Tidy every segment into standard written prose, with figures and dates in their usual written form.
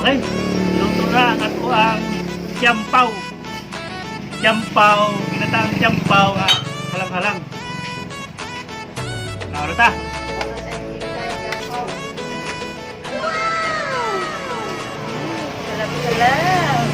Okay, luto na ang ato ang siampaw. Siampaw, ginataang siampaw nga halang-halang. Nauro ta. Sarap, sarap.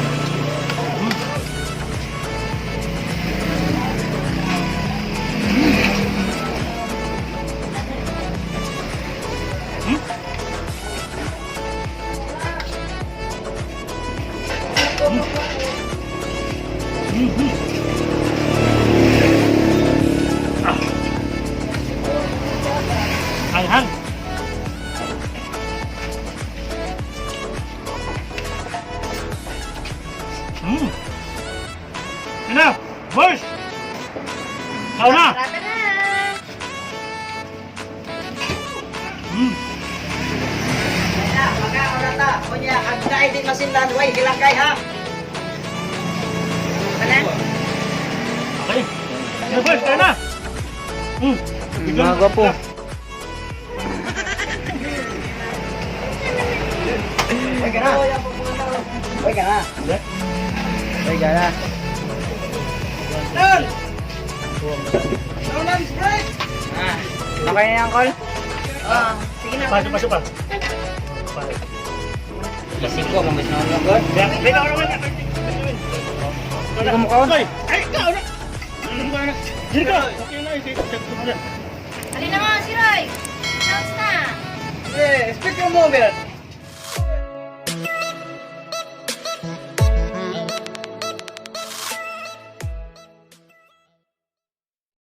Ah. Anghang. Yun na, boys! Ikaw na! Sarap na. Na, mga orata, unya, ang naay di masinlan, way, hilakay ha. Wala? Okay. Yun, boys, kaya na! Mga gwapo. Way ka na. Way ka na. Way ka na. Tol! Tol, break! Ah, okay na yan, Col? Oo. Sige na. Pasok, pasok pa. Pasok. Gising ko, mabis na ako, Col. Wait, ako naman. Hindi ko mukhaon. Ay, ay, ikaw na! Jericho! Okay na, eh. Alin na mo, si Roy. Announce na. Eh, speaker mo, Bert.